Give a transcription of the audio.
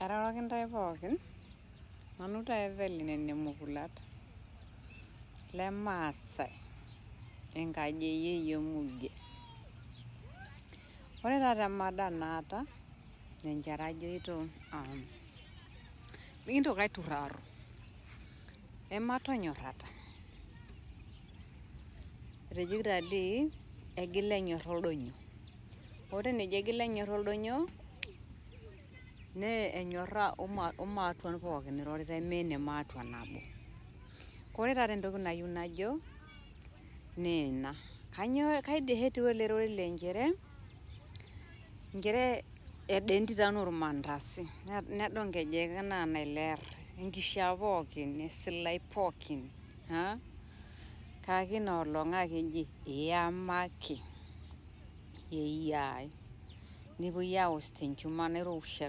Airoroki ntae pookin, nanu taa Evelyn ene Mukulat lemaasai enkaji e yeyio Mugie. Ore taata emada naata inchere ajoito mikintoki aiturraro ematonyorrata. Etejoki taadii egila enyorra oldonyio. Ore eneji egila enyorra oldonyio naa enyorra omaatuan pookin iroritae mee enematua nabo. Ore taata entoki nayieu najo naa ena, kaji dii etiu ele rorei le nchere, nchere edo entito enaa ormandasi nedo nkejek enaa naileer, enkishaa pookin, esilai pookin kake inoolong ake eji iyamaki yieyio ai. Nepuoi aosh tenchuma nairowua.